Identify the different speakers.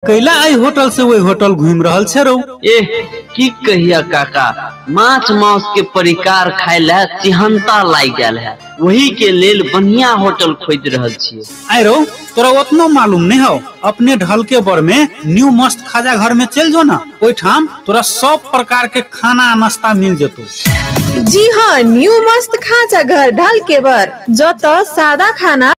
Speaker 1: कैला एहि होटल से ओहि होटल घूमि रहल छे रौ?
Speaker 2: एह, की कहिया काका, माछ मांस के परिकार खाय ला चिहंता लाग गेल है, वही के लेल बढ़िया होटल खोज रहल छियै।
Speaker 1: आइ रौ, तोरा उतना मालूम नहीं हो? अपने ढलके बर में न्यू मस्त खाजा घर में चल जो ना, ओहिठाम तोरा सब प्रकार के खाना नाश्ता मिल जेतो।
Speaker 3: जी हाँ, न्यू मस्त खाजा घर ढलकेबर, जत सादा खाना